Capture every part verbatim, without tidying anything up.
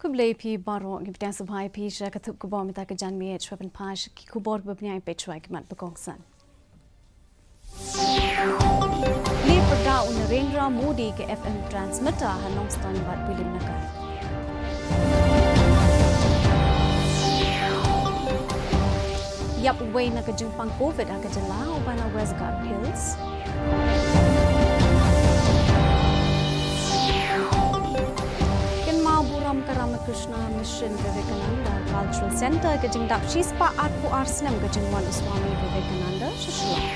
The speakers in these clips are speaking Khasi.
Khublei phi baroh, ngi pdiang sngewbha ïa phi sha ka thup khubor mynta ka janmiet. Shuwa ban peit sha ki khubor ba bniah, peit shuwa ki mat ba kongsan. Plie pyrda u Narendra Modi ka F M transmitter ha Nongstoiñ bad Williamnagar. Ïap uwei na ka jingpang covid ha ka jylla, uba na West Garo Hills. Kynmaw burom ka Ramakrishna Mission Vivekananda Cultural Centre, ka jingdap shispah arphew ar snem ka jingwan u Swami Vivekananda sha Shillong.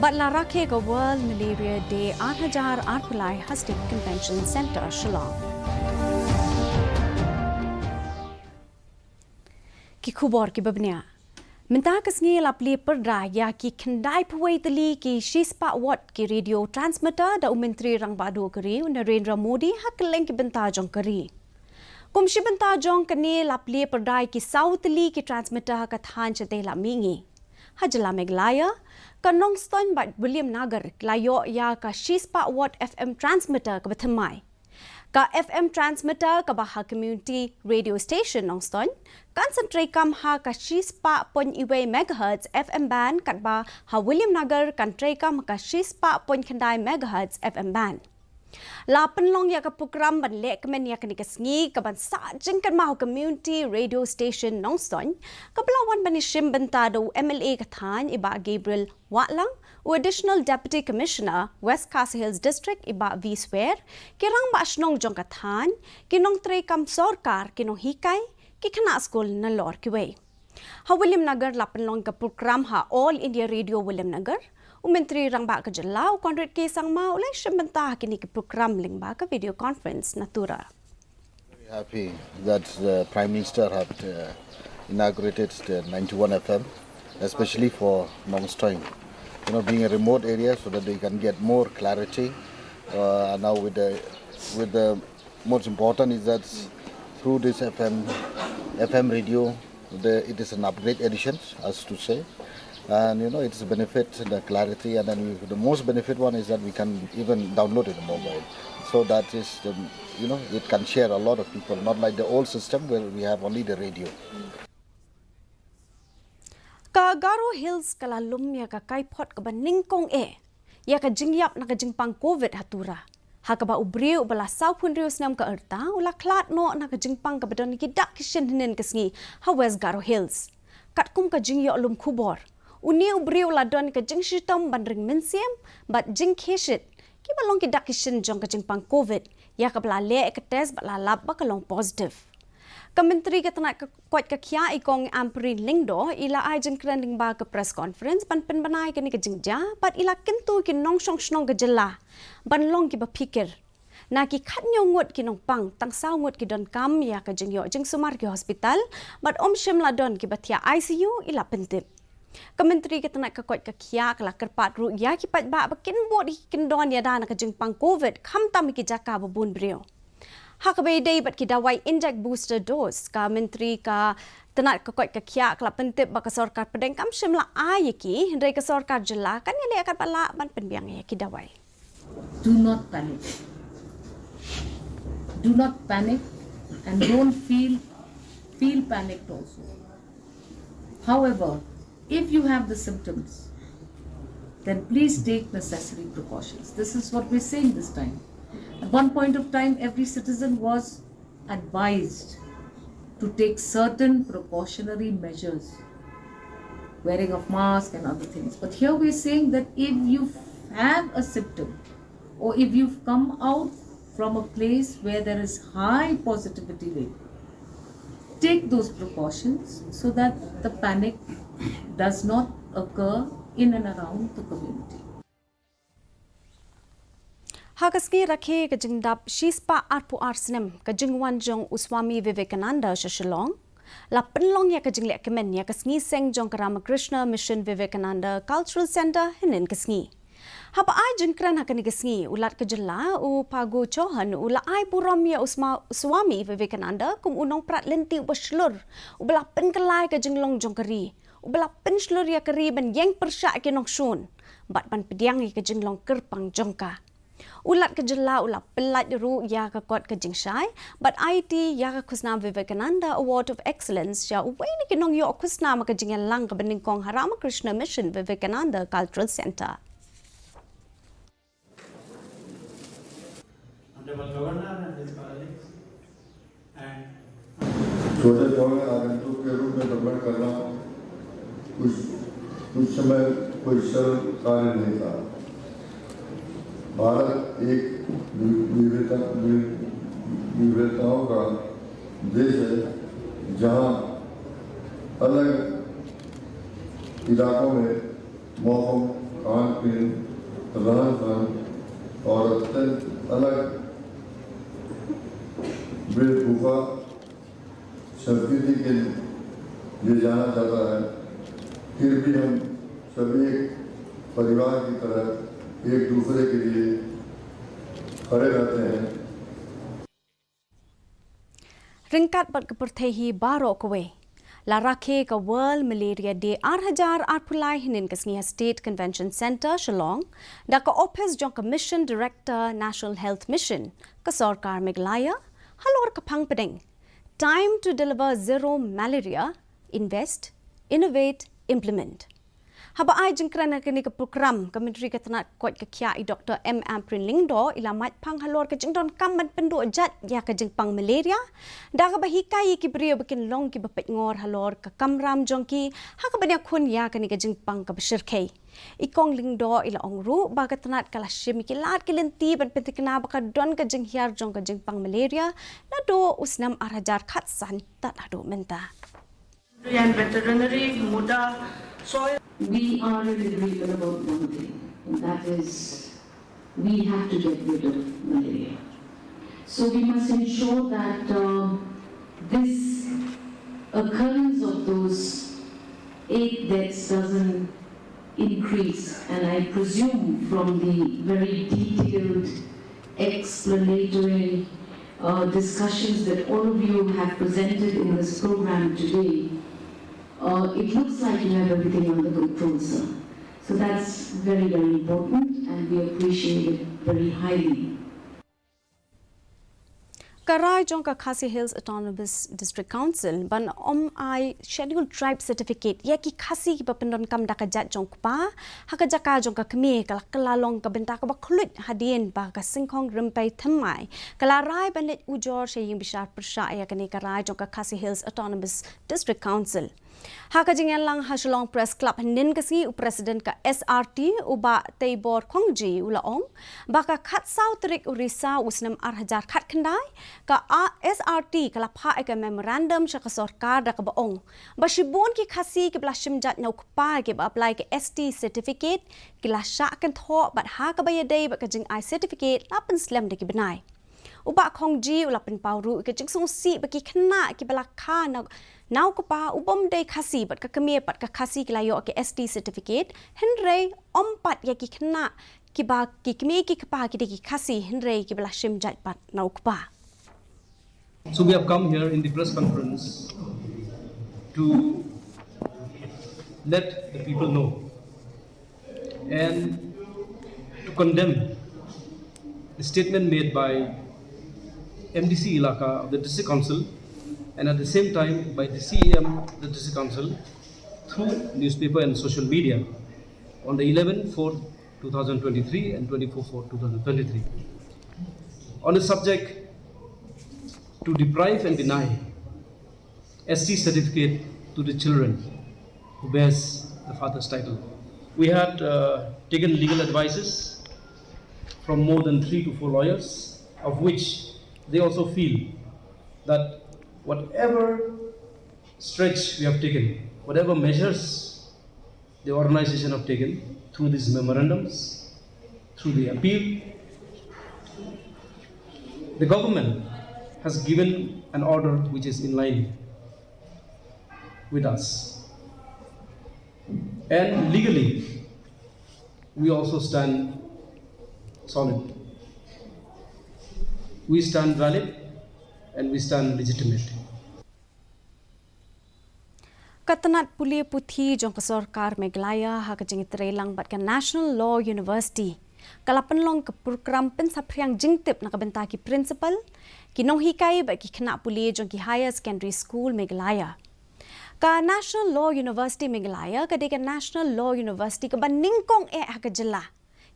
Bad la rakhe ka World Malaria Day ar hajar arphew lai ha State Convention Centre, Shillong. Ki khubor kiba bniah. Mynta ka sngi la plie pyrda ïa ki khyndaiphew wei tylli ki shispah watt ki radio transmitter da u Myntri Rangbah Duh ka ri u Narendra Modi ha kylleng ki bynta jong ka ri. Kum shi bynta jong kane, la plie pyrda ïa ki saw tylli ki transmitter ha ka thaiñ shatei la mihngi. Ha jylla Meghalaya, ka Nongstoiñ bad Williamnagar la ïoh ïa ka shispah watt F M transmitter kaba thymmai. Ka F M transmitter kaba ha Community Radio Station Nongstoiñ kan sa treikam ha ka shispah point wei megahertz F M band, katba ha Williamnagar kan treikam ha ka shispah point khyndai megahertz F M band. La pynlong ïa ka program ban lehkmen ïa kane ka sngi, kaban sah jingkynmaw ha Community Radio Station Nongstoiñ, kaba la wan ban ïashim bynta da u M L A ka thaiñ i Bah Gabriel Wahlang, u Additional Deputy Commissioner West Khasi Hills District i Bah V Swer, ki rangbah shnong jong ka thaiñ, ki nongtreikam sorkar, ki nonghikai, ki khynnah skul nalor kiwei. Ha Williamnagar la pynlong ka program ha All India Radio Williamnagar. U Myntri Rangbah ka jylla u Conrad K Sangma u la ïashim bynta ha kine ki program lyngba ka video conference na Tura. Very happy that the Prime Minister had uh, inaugurated the ninety-one F M, especially for Nongstoiñ. You know, being a remote area, so that they can get more clarity. Uh, and now with the with the most important is that through this F M F M radio, the, it is an upgrade edition, as to say. And you know, it's a benefit, the clarity, and then we, the most benefit one is that we can even download it in mobile. So that is, the, you know, it can share a lot of people, not like the old system where we have only the radio. Ka Garo Hills ka la lum ïa ka kaiphod kaba nyngkong eh ïa ka jingïap na ka jingpang covid ha Tura, ha kaba u briew uba la sawphew hynriew snem ka rta u la khlad noh na ka jingpang kaba don ki dak ki shin hynnin ka sngi ha West Garo Hills. Katkum ka jingïoh lum khubor, une u briew u la don ka jingshitom ban ring mynsiem bad jingkhie shit, kiba long ki dak ki shin jong ka jingpang covid, ïa kaba la leh ka test bad la lap ba ka long positive. Ka Myntri ka tnat ka koit ka khiah i Kong Ampareen Lyngdoh i la ai jingkren lyngba ka press conference ban pynbna ïa kane ka jingjia, bad i la kyntu ïa ki nongshong shnong ka jylla ban long kiba phikir. Na ki khathynñiew ngut ki nongpang, tang saw ngut ki donkam ïa ka jingïoh jingsumar ki hospital, bad ym shym la don kiba thiah I C U, i la pyntip. Ka Myntri ka tnat ka koit ka khiah ka la kyrpad ruh ïa ki paidbah ba kin bud ïa ki kyndon ïada na ka jingpang covid, khamtam ha ki jaka ba bun briew. Ha kaba ïadei bad ki dawai inject booster dose, ka Myntri ka tnat ka koit ka khiah ka la pyntip ba ka sorkar pdeng kam shym la ai ïa ki, hynrei ka sorkar jylla kan ïaleh katba lah ban pynbiang ïa ki dawai. Do not panic. Do not panic and don't feel feel panicked also. However, if you have the symptoms, then please take necessary precautions. This is what we're saying this time. At one point of time, every citizen was advised to take certain precautionary measures, wearing of mask and other things. But here we're saying that if you have a symptom, or if you've come out from a place where there is high positivity rate, take those precautions so that the panic does not occur in and around the community. Ha ka sngi rakhe ka jingdap shispah arphew ar snem ka jingwan jong u Swami Vivekananda sha Shillong, la pynlong ïa ka jinglehkmen ïa ka sngi seng jong ka Ramakrishna Mission Vivekananda Cultural Centre hynnin ka sngi. Haba ai jingkren ha kane ka sngi, u Lat ka jylla u Phagu Chauhan u la ai burom ïa u Sma-, Swami Vivekananda kum u nongprat lynti uba shlur, uba la pynkylla ïa ka jinglong jong ka ri, uba la pynshlur ïa ka ri ban ïeng pyrshah ki nongshun bad ban pdiang ïa ka jinglong kyrpang jong ka. U Lat ka jylla u la pyllait ruh ïa ka kot ka jingshai bad aiti ïa ka khusnam Vivekananda Award of Excellence ïa uwei na ki nongïoh khusnam ha ka jingïalang kaba nyngkong ha Ramakrishna Mission Vivekananda Cultural Centre. Honorable Governor and his colleagues, and छोटे पौधे आगंतुक के रूप में भ्रमण करना कुछ, कुछ समय कोई सरल कार्य नहीं था। भारत एक वि-, विविधता, वि-, विविधताओं का देश है, जहाँ अलग इलाकों में मौसम, खान पीन, रहन सहन और अत्यंत अलग वेशभूषा संस्कृति के लिए जाना जाता है, फिर भी हम सभी एक परिवार की तरह एक दूसरे के लिए खड़े रहते हैं। Ryngkat bad ka pyrthei hi baroh kawei, la rakhe ka World Malaria Day ar hajar arphew lai hynnin ka sngi ha State Convention Centre Shillong da ka ophis jong ka Mission Director National Health Mission ka Sorkar Meghalaya halor ka phang pdeng Time to Deliver Zero Malaria, Invest, Innovate, Implement. Haba ai jingkren ha kane ka prokram, ka Myntri ka tnad koit ka khiah i Doktor M Ampareen Lyngdoh i la mait phang halor ka jingdonkam ban pynduh jait ïa ka jingpang malaria da kaba hikai ïa ki briew ba kin long kiba peitngor halor ka kamram jong ki ha kaba ïakhun ïa kane ka jingpang kaba shyrkhei. I Kong Lyngdoh i la ong ruh ba ka tnad ka la shim ïa ki lad ki lynti ban pynthikna ba ka don ka jinghiar jong ka jingpang malaria naduh u snem ar hajar khatsan tad haduh mynta. And veterinary, mudra, soil. We are in agreement about one thing, and that is we have to get rid of malaria. So we must ensure that uh, this occurrence of those eight deaths doesn't increase, and I presume from the very detailed explanatory uh, discussions that all of you have presented in this program today, uh, it looks like you have everything under control, sir. So that's very, very important, and we appreciate it very highly. Ka rai jong ka Khasi Hills Autonomous District Council ban ym ai Scheduled Tribe Certificate ïa ki Khasi kiba pyndonkam da ka jait jong u kpa ha ka jaka jong ka kmie ka la kylla long ka bynta kaba khluit hadien ba ka Syngkhong Rympei Thymmai ka la rai ban leit ujor sha ïing bishar pyrshah ïa kane ka rai jong ka Khasi Hills Autonomous District Council. Ha ka jingïalang ha Shillong Press Club hynnin ka sngi, u President ka S R T, u Bah Teibor Khongji, u la ong ba ka khatsaw tarik u Risaw u snem ar hajar khatkhyndai, ka A-, S R T ka la phah ïa ka memorandum sha ka sorkar da kaba ong ba shibun ki Khasi kiba la shim jait na u kpa kiba apply ka S T certificate ki la shah kynthoh bad ha kaba ïadei bad ka jingai certificate la pynslem da ki bnai. U Bah Khongji u la pynpaw ruh ïa ka jingsngewsih ba ki khynnah kiba la kha na, na u kpa u bym dei Khasi bad ka kmie pat ka Khasi ki la ïoh ka S T certificate, hynrei ym pat ïa ki khynnah kiba ki kmie ki kpa ki dei ki Khasi hynrei kiba la shim jait pat na u kpa. So we have come here in the press conference to let the people know and to condemn the statement made by M D C Elaka of the District Council and at the same time by the C E M of the District Council through newspaper and social media on the eleven four two thousand twenty-three and twenty-four four two thousand twenty-three. On the subject, to deprive and deny S T certificate to the children who bears the father's title. We had uh, taken legal advices from more than three to four lawyers, of which they also feel that whatever stretch we have taken, whatever measures the organization have taken through these memorandums, through the appeal, the government has given an order which is in line with us. And legally, we also stand solid. We stand valid and we stand legitimate. Ka tnat pule puthi jong ka sorkar Meghalaya ha ka jingïatreilang bad ka National Law University ka la pynlong ka prokram pynsaphriang jingtip na ka bynta ki principal, ki nonghikai bad ki khynnah pule jong ki Higher Secondary School Meghalaya. Ka National Law University Meghalaya ka dei ka National Law University kaba nyngkong eh ha ka jylla.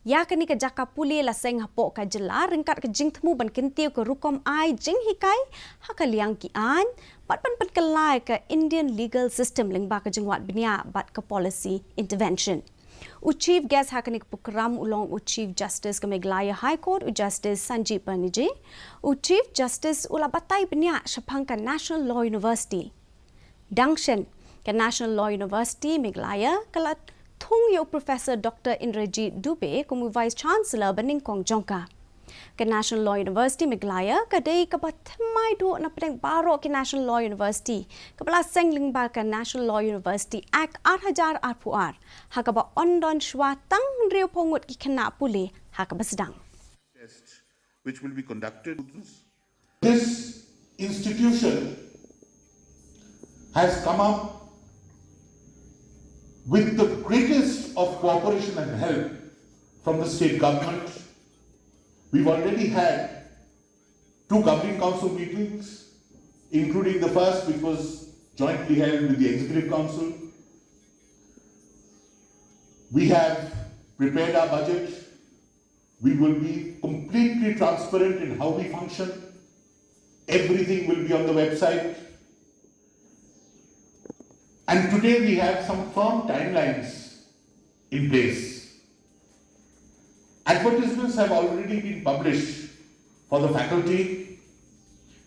Ïa kane ka jaka pule la seng hapoh ka jylla ryngkat ka jingthmu ban kyntiew ka rukom ai jinghikai ha ka liang ki aiñ bad ban pynkylla ïa ka Indian legal system lyngba ka jingwad bniah bad ka policy intervention. U chief guest ha kane ka prokram u long u Chief Justice ka Meghalaya High Court, u Justice Sanjeev Banerjee. U Chief Justice u la batai bniah shaphang ka National Law University. Dang shen, ka National Law University Meghalaya ka la thung ïa u Professor Doctor Indrajit Dubey kum u Vice Chancellor ba nyngkong jong ka. Ka National Law University Meghalaya ka dei kaba thymmai duh na pdeng baroh ki National Law University kaba la seng lyngba ka National Law University Act ar hajar arphew ar, ha kaba yn don shuwa tang hynriewphew ngut ki khynnah pule ha kaba sdang. Test which will be conducted. This institution has come up with the greatest of cooperation and help from the state government. We've already had two governing council meetings, including the first, which was jointly held with the Executive Council. We have prepared our budget. We will be completely transparent in how we function. Everything will be on the website. And today we have some firm timelines in place. Advertisements have already been published for the faculty.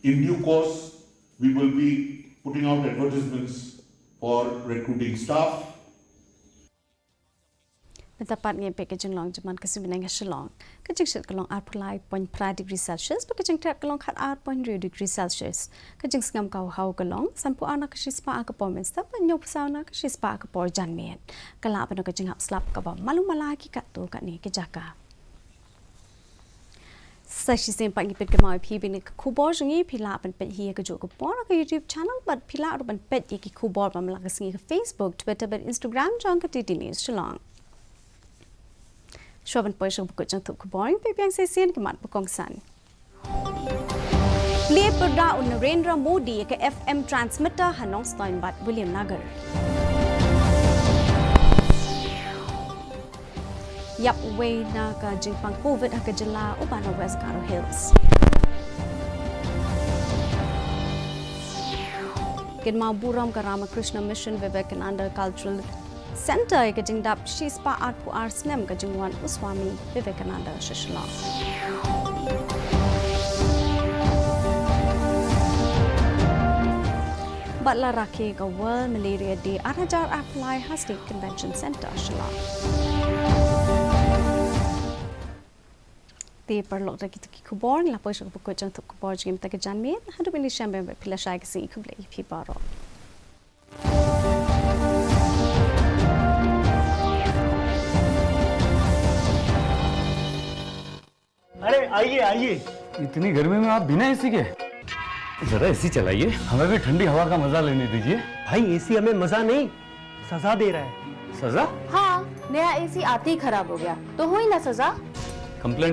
In due course, we will be putting out advertisements for recruiting staff. Mynta pat ngin peit ka jinglong jong ka suiñ bneng ha Shillong. Ka jingshit ka long arphew lai point phra degree Celsius, bad ka jingtrep ka long khat ar point hynriew degree Celsius. Ka jingsngem ka haw ka long sanphew ar na ka shispah ha ka por mynstep bad hynñiewphew saw na ka shispah ha ka por janmiet. Ka lah ban long ka jinghap slap kaba malu mala ha ki katto katne ki jaka. Sa shisien pat ngi pynkynmaw ïa phi ba kane ka khubor jong ngi phi lah ban peit hi ha kajuh ka por ha ka YouTube channel bad phi lah ruh ban peit ïa ki khubor ba man la ka sngi ha ka Facebook, Twitter bad Instagram jong ka D D News Shillong. Shuwa ban poi sha ka bakut jong ka khubor, peit biang shisien ki mat ba kongsan. Plie pyrda u Narendra Modi ïa ka F M transmitter ha Nongstoiñ bad Williamnagar. Ïap wei na ka jingpang covid ha ka jylla uba na West Garo Hills. Kynmaw burom ka Ramakrishna Mission Vivekananda Cultural Centre ïa ka jingdap shispah arphew ar snem ka jingwan u Swami Vivekananda sha Shillong. Bad la rakhe ka World Malaria Day ar hajar arphew lai ha State Convention Centre Shillong. Te paralok, da kito ki khubor ngi la poi sha ka bakut jong ka khubor jong ngi mynta ka janmiet. Haduh ban ïashem bad phi, la shai ka sngi, khublei ïa phi baroh. अरे आइए आइए। इतनी गर्मी में आप बिना एसी के? जरा एसी चलाइए, हमें भी ठंडी हवा का मजा लेने दीजिए। भाई, एसी हमें मजा नहीं, सजा दे रहा है। सजा? हाँ, नया एसी आते ही खराब हो गया, तो हुई ना सजा। कंप्लेंट